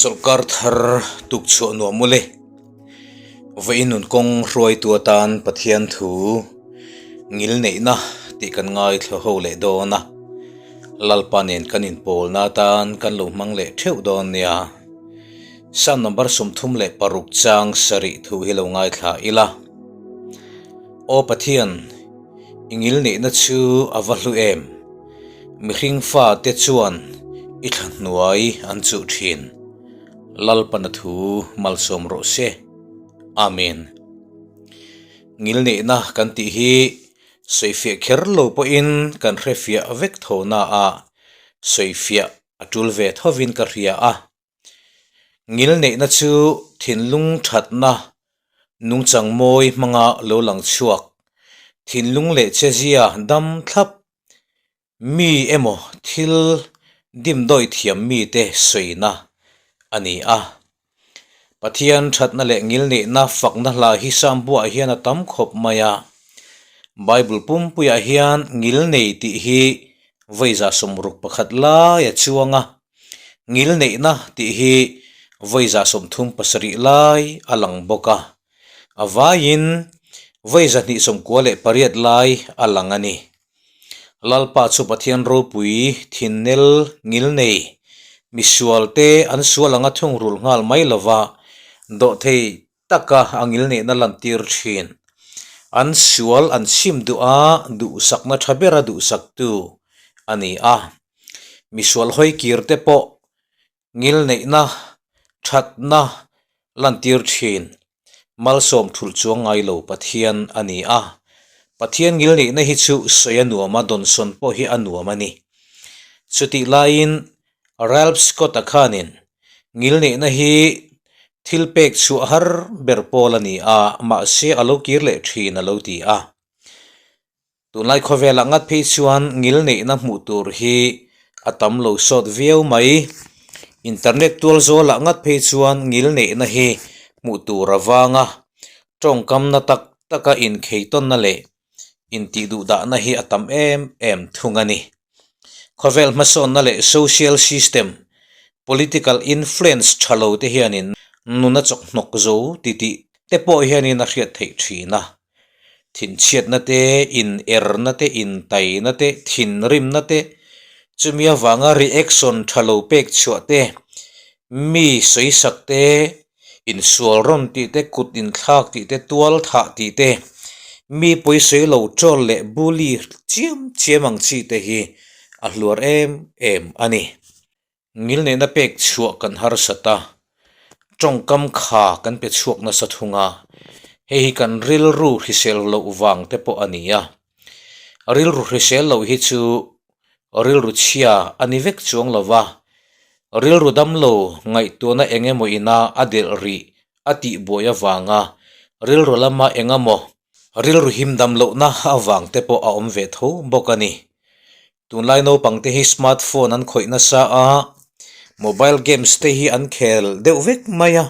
Chawlhkar thar tuk chhuah nuam mawle. Vawiin nun kawng hruaitu atan Pathian thu ngil neihna tih kan ngaithla ho leh dawn a, Lalpa nen kan inpawlna atan kan lo hmang leh theuh dawn nia. Psalm number 36 chang sarih thu hi lo ngaithla ila. Aw Pathian, i ngil neihna chu a va hlu em? Mihring fate chuan i thla hnuai an chuh thin. Lalpana thu malsawm rawh se. Amen. Ngil neihna kan tih hi sawifiah kher lo pawhin kan hrefiah vek tho na a, sawifiah a tul ve thovin ka hria a. Ngil neihna chu thinlung thatna nungchang mawi hmanga lo lang chhuak, thinlung leh chezia dam thlap mi emaw thil dimdawi thiam mite sawina a ni a. Pathian thatna leh ngil neihna fakna hla hi Sambuah hian a tam khawp mai a. Bible pumpuiah hian ngil nei tih hi vawiza 61 lai a chuang a. Ngil neihna tih hi vawiza 37 lai a lang bawk a. A vaiin vawi 298 lai a lang a ni. Lalpa chu Pathian ropui thinnel ngil nei, misual te an sual anga thungrul nghal mai lova dawhthei taka a ngil neihna lantir thin. An sual an chim duh a, duhsakna tha bera duhsaktu a ni a. Misual hawi kir te pawh ngil neihna thatna lantir thin. Malsawm thulh chuang ngai lo Pathian a ni a. Pathian ngil neihna hi chu sawi a nuam a, dawnsawn pawh hi a nuam a ni. Chutih laiin Ralph Scott-a khanin ngil neihna hi thil pek chhuah har ber pawl a ni a, mahse a lo kir leh thin a lo ti a. Tunlai khawvelah ngat phei chuan ngil neihna hmuh tur hi a tam lo sawt viau mai. Internet tual zawlah ngat phei chuan ngil neihna hi hmuh tur a vang a, tawngkamna tak taka inkhei tawnna leh intih duh dahna hi a tam em em thung a ni. Khawvel hmasawnna leh social system, political influence tha lo te hianin nuna chawkhnawk zo titih te pawh hianin a hriat theih thin a. Thinchhiatna te, inerna te, intaina te, thinrimna te, chumi avanga reaction tha lo pek chhuah te, mi sawisak te, insual rawn tih te, kut inthlak tih te, tual thah tih te, mi pawisawi lo troll leh bully chiam chiam ang chi te hi a hluar em em a ni. Ngilneihna pek chhuah kan harsat a, tawngkam kha kan pe chhuak nasa thung a, hei hi kan rilru hrisel loh vang te pawh a ni a. Rilru hrisel loh hi chu rilru chhia a ni vek chuang lo va, rilru damlo ngaihtuahna eng emaw ina a delh rih a tihbuai avanga rilru lama eng emaw rilru him dam lohna avang te pawh a awm ve tho bawk a ni. Tunlai naupang te hi smart phone an khawih nasa a, mobile games te hi an khel deuh vek mai a,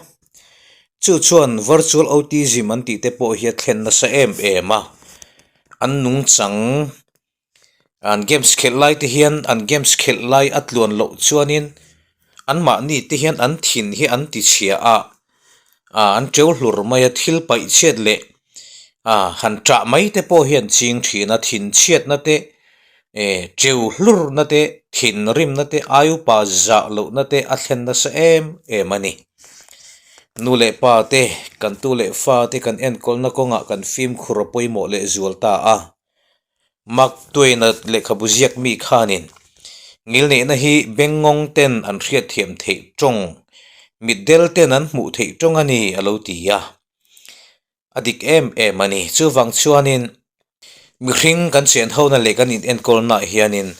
chu chuan virtual autism an tih te pawh hi a thlen nasa em em a, an nungchang an games khelh lai te hian an games khelh lai a tluan loh chuanin anmahni te hian an thin hi an ti chhia a, ah an teu hlur mai a thil paih chhiat leh ah han ṭah mai te pawh hi an ching thin a thinchhiatna te eh teu hlurna te thinrimna te ai upa zah lohna te a thlen nasa em em a ni. Nu leh pa te kan tu leh fa te kan enkawlna kawngah kan fimkhur a pawimawh leh zual ta a. Mark Twain-a lehkhabu ziak mi khanin ngilneihna hi bengngawng ten an hriatthiam theih tawng, mitdel ten an hmuh theih tawng a ni a lo ti a. A dik em em a ni. Chuvang chuanin mihring kan chen hona leh kan inenkawlnaah hianin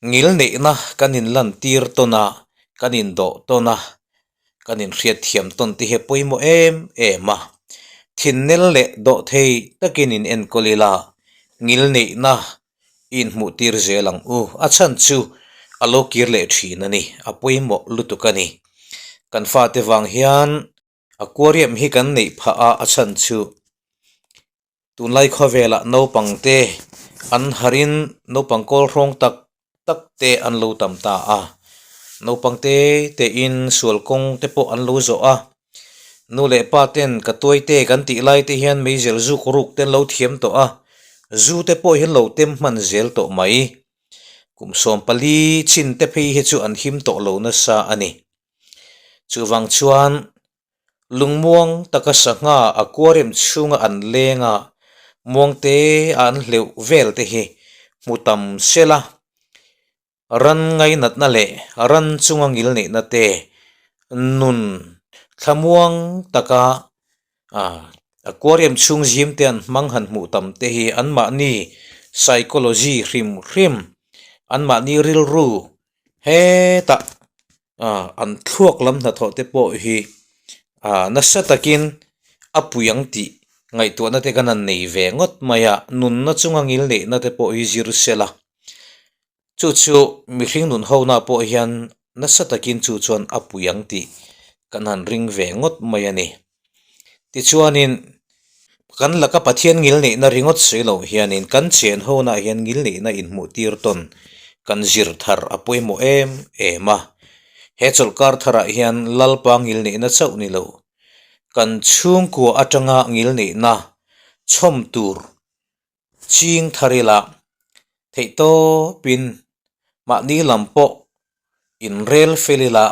ngilneihna kan inlantir tawn a, kan indawh tawn a, Kan inhriatthiam tawn te hi a pawimawh em em a, thinnel leh dawhthei takin in enkawl ila, ngil neihna i inhmuh tir zel ang u. A chhan chu a lo kir leh thin a ni, a pawimawh lutuk a ni. Kan fate vang hian aquarium hi kan neih phah a, a chhan chu tunlai khawvelah naupang te an harin naupang kawl hrawng tak tak te an lo tam ta a. Naupang te tein sual kawng te pawh an lo zawh a, nu leh pa ten ka tuai te kan tih lai te hian meizel zuk ruk te an lo thiam tawh a, zu te pawh hi an lo tem hman zel tawh mai. Kum 14 chin te phei hi chu an him tawh lo nasa a ni. Chuvang chuan Lungmuang taka sangha aquarium chhunga an leng a, muangte a an hleuh vel te hi hmu tam sela, ran ngainatna leh ran chunga ngil neihna te nun thlamuang taka aquarium chhung zim te an hmang han hmuh tam te hi anmahni psychology hrim hrim, anmahni rilru Hetah an thluak lam hnathawh te pawh hi nasa takin a pui ang tih ngaihtuahna te kan han nei ve ngawt mai a, nunna chunga ngil neihna te pawh hi zir sela. Chu chu mihring nun hona pawh hian nasa takin chu chuan a pui ang tih kan han ring ve ngawt mai a ni. Tichuanin kan laka Pathian ngilneihna ringawt sawi loh hianin kan chen honah hian ngilneihna inhmuhtir tawn kan zir thar a pawimawh em em a. He chawlhkar tharah hian Lalpa ngilneihna chauh ni lo, kan chhungkua atanga ngilneihna chhawm tur ching thar ila theihtawpin mahni lam pawh inrel fel ila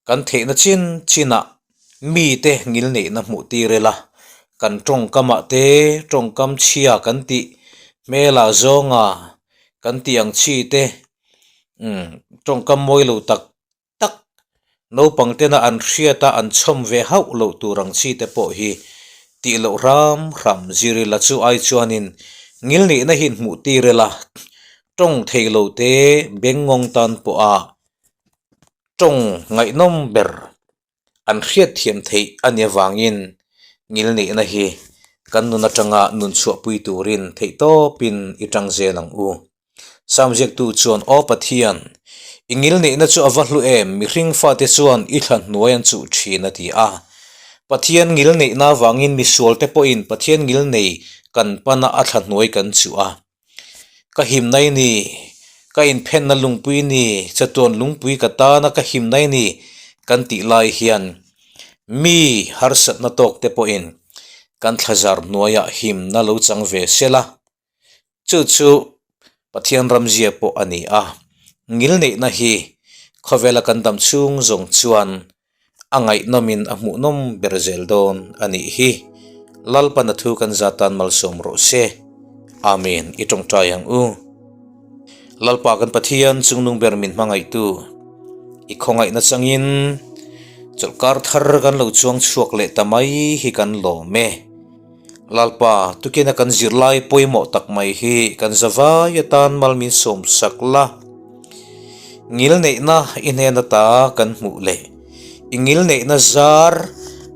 Kan theihna chin chinah mite ngilneihna hmuh tir ila, kan tawngkamah te tawngkam chhia kan tih hmelah zawnga kan tih ang chi te umm tawngkam mawi lo tak tak naupang tena an hriata an chhawm ve hauh loh tur ang chi te pawh hi tih loh hram hram zir ila chu ai chuanin ngilneihna hi inhmuh tir ila tawng thei lo te bengngawng tan pawha Tawng ngaihnawm ber an hriatthiam theih a nih avangin ngilneihna hi kan nun atanga nun chhuahpui turin theihtawpin i tang zel ang u. Sam ziaktu chuan, Aw Pathian, i ngilneihna chu a va hlu em, mihring fate chuan i thla hnuai an chuh thin a ti a. Pathian ngilneihna avangin misualte pawhin Pathian ngilnei kan pana a thla hnuai kan chuh a. Ka himna i ni, ka inphenna lungpui i ni, chatuan lungpui ka tana ka himna i ni kan tih lai hian mi harsatna tawk te pawhin kan thlazar hnuaiah himna lo chang ve sela, chu chu Pathian ramzia pawh a ni a, ngilneihna hi khawvela kan dam chhung zawng chuan A ngaihnawmin a hmuhnawm ber zel dawn a nih hi. Lalpan a thu kan za tan malsawm rawh se. Amen. I tawngtai ang u. Lalpa kan Pathian chungnung ber min hmangaihtu. I khawngaihna changin chawlhkar thar kan lo chuang chhuak leh ta mai hi kan lawm e. Lalpa, tukina kan zirlai pawimawh tak mai hi kan zavai atan mal min sawm sak la. Ngilneihna i hnen ata kan hmuh leh i ngilneihna zar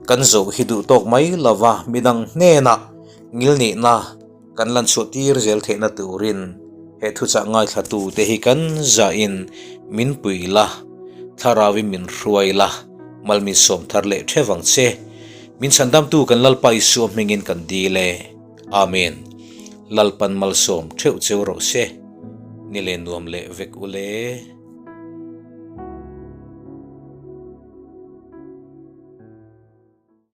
kan zoh hi duh tawk mai lova midang hnenah ngilneihna kan lan chhuah tir zel theihna turin he thuchah ngaithla te hi kan zahin min pui la, thlarauin min hruai la, mal min sawm thar leh theuh ang che. Min chhandamtu kan Lalpa Isua hmingin kan dil e. Amen. Lalpan malsawm theuh cheu rawh se. Ni leh nuam leh vek u le.